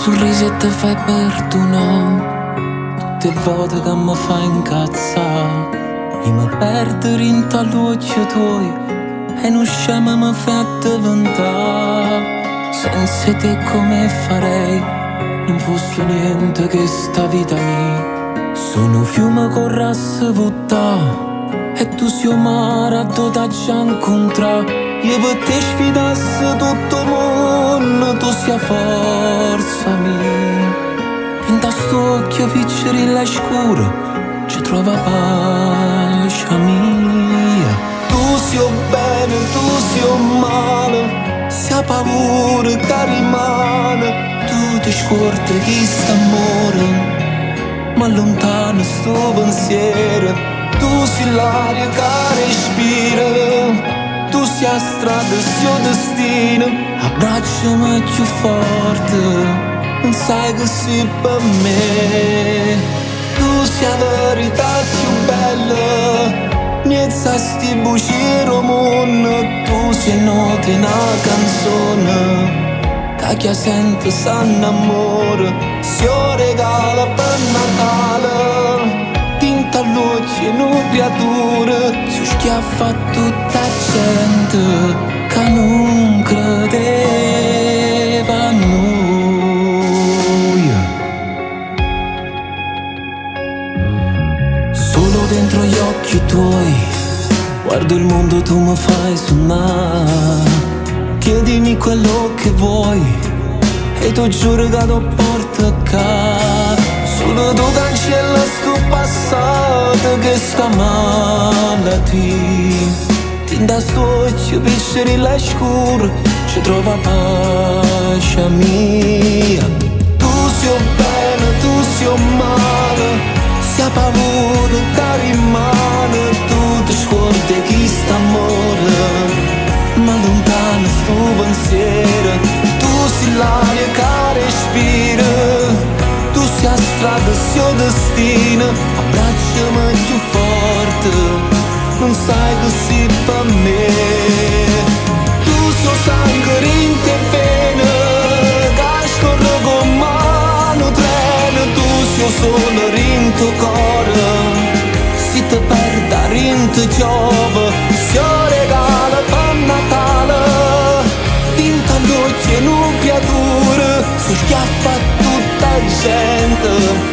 Sorriso e te fai perdonà. Tutte 'e vote che mi fai incazzà, io mi perdo dint' all'uocchie tuoi e nu scemo mi fa diventare. Senza te come farei? Non fosse niente che sta vita mia. Sono un fiume con rasse buttà e tu sei un mare a dove t'aggia incontrà. Io per te sfidasse tutto il mondo, tu sei forza mia. Dint' a st'occhio piccerilla e scuro ci trova pace mia. Tu sei un bene, tu sei un male, se ha paura che rimane, tu ti scordi chi sta amore, ma lontano sto pensiero, tu sei l'aria che respira, tu sei la strada, sei il destino, abbracciami più forte, non sai che sei per me. Tu sei la verità più bella, miezz a sti bugie ro munno, tu sei note una canzone, che chi sente s'annamora, se o regala per Natale, dint' all'occhio nu creatura, si schiaffa tutta a gente che nun credeva a nuje. Solo dentro gli occhi tuoi guardo il mondo, tu mi fai sognare. Chiedimi quello che vuoi e ti giuro che ti porto a casa. Solo tu cancella sto passato che sta malattia. Dint' a st'occhio piccerilla e scuro ci trova pace mia. Tu sei un bene, tu sei un male, se ha paura che rimane, tu ti scordi chi sta amore, ma lontano sto pensiero, tu sei l'aria che respira, tu sei la strada, sei il destino, abbracciami più forte, non sai che sei per me. Tu sei sangue in te vene, che scorre come un treno, tu sei solo in tuo cuore, se ti perda rinto piove, se regala per Natale, dint' all'occhio nu creatura, si schiaffa tutta gente.